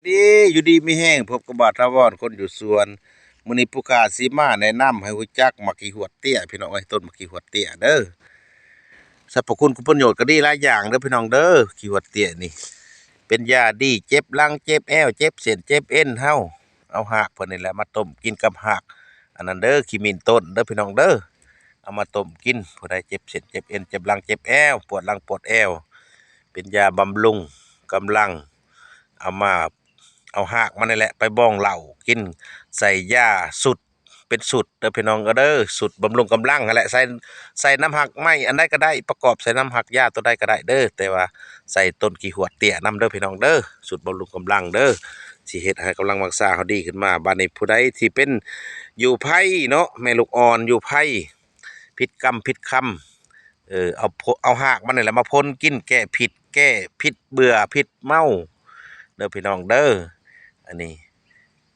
ດີ ຢູ່ດີມີແຮງ ພົບກັບບ່າວຖາວອນ ຄົນຢູ່ສວນ. ມື້ນີ້ຜູ້ຂ້າຊິມາແນະນຳໃຫ້ຮູ້ຈັກໝາກຂີ້ຫວດເຕ້ຍ ພີ່ນ້ອງເອີຍ, ຕົ້ນໝາກຂີ້ຫວດເຕ້ຍເດີ. ສັບພະຄຸນຄຸນປະໂຫຍດກໍດີຫຼາຍຢ່າງເດີພີ່ນ້ອງເດີ. ຂີ້ຫວດເຕ້ຍນີ້ເປັນຢາດີ ເຈັບຫຼັງເຈັບແອວ ເຈັບເສັ້ນເຈັບເອັນ ເຮົາເອົາຮາກເພິ່ນນີ້ແຫຼະມາຕົ້ມກິນກັບຮາກອັນນັ້ນເດີ ຂີ້ໝິ່ນຕົ້ນເດີພີ່ນ້ອງເດີ. ເອົາມາຕົ້ມກິນ ຜູ້ໃດເຈັບເສັ້ນເຈັບເອັນ ເຈັບຫຼັງເຈັບແອວ ປວດຫຼັງປວດແອວ ເປັນຢາບຳລຸງກຳລັງ. ເອົາມາ ເອົາຮາກມັນນີ້ແຫຼະໄປບອງເຫຼົ້າກິນ ໃສ່ຢາຊຸດ ເປັນຊຸດເດີພີ່ນ້ອງເອີຍເດີ. ຊຸດບຳລຸງກຳລັງຫັ້ນແຫຼະ ໃສ່ ໃສ່ນຳຮາກໄມ້ອັນໃດກໍໄດ້ ປະກອບໃສ່ນຳຮາກຢາຕົວໃດກໍໄດ້ເດີ ແຕ່ວ່າໃສ່ຕົ້ນຂີ້ຫວດເຕ້ຍນຳເດີພີ່ນ້ອງເດີ. ຊຸດບຳລຸງກຳລັງເດີ ຊິເຮັດໃຫ້ກຳລັງວັງຊາເຮົາດີຂຶ້ນມາ. ບາດນີ້ຜູ້ໃດທີ່ເປັນຢູ່ໄພເນາະ ແມ່ລູກອ່ອນຢູ່ໄພ ຜິດກຳຜິດຄຳ ເອີ ເອົາ ເອົາຮາກມັນນີ້ແຫຼະມາພົນກິນ ແກ້ຜິດ ແກ້ຜິດເບື່ອຜິດເມົາເດີພີ່ນ້ອງເດີ. ອັນນີ້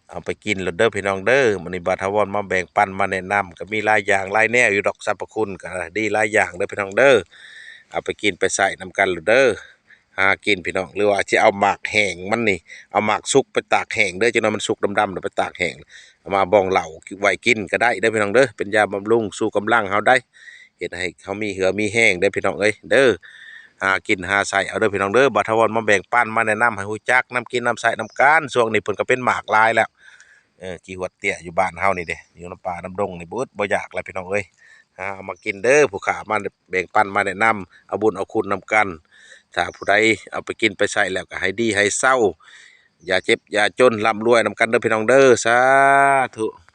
ເອົາໄປກິນໂລດເດີພີ່ນ້ອງເດີ. ມື້ນີ້ບ່າວຖາວອນມາແບ່ງປັນມາແນະນຳ ກໍມີຫຼາຍຢ່າງຫຼາຍແນວຢູ່ດອກ ສັບພະຄຸນກໍດີຫຼາຍຢ່າງເດີພີ່ນ້ອງເດີ. ເອົາໄປກິນໄປໃຊ້ນຳກັນໂລດເດີ. ຫາກິນພີ່ນ້ອງ ຫຼືວ່າຊິເອົາໝາກແຫ້ງມັນນີ້ ເອົາໝາກສຸກໄປຕາກແຫ້ງເດີ ຈັກໜ່ອຍມັນສຸກດຳໆ ແລ້ວໄປຕາກແຫ້ງ ເອົາມາບອງເຫຼົ້າໄວ້ກິນກໍໄດ້ເດີພີ່ນ້ອງເດີ. ເປັນຢາບຳລຸງຊູກຳລັງເຮົາໄດ໋ ເຮັດໃຫ້ເຮົາມີເຫື່ອມີແຮງເດີພີ່ນ້ອງເອີຍເດີ. ຫາກິນຫາໃຊ້ເອົາເດີພີ່ນ້ອງເດີ. ບ່າວຖາວອນມາແບ່ງປັນມາແນະນຳໃຫ້ຮູ້ຈັກນຳກິນນຳໃຊ້ນຳກັນ. ຊ່ວງນີ້ເພິ່ນກໍເປັນໝາກຫຼາຍແລ້ວ ເອີ ຂີ້ຫວດເຕ້ຍຢູ່ບ້ານເຮົານີ້ເດ້ ຢູ່ນຳປ່ານຳດົງນີ້ ບໍ່ອຶດບໍ່ຢາກແລ້ວພີ່ນ້ອງເອີຍ. ຫາເອົາມາກິນເດີ ຜູ້ຂ້າມາແບ່ງປັນມາແນະນຳ ເອົາບຸນເອົາຄຸນນຳກັນ. ຖ້າຜູ້ໃດເອົາໄປກິນໄປໃຊ້ແລ້ວກໍໃຫ້ດີໃຫ້ເຊົາ ຢ່າເຈັບຢ່າຈົນ ລ່ຳລວຍນຳກັນເດີພີ່ນ້ອງເດີ. ສາທຸ.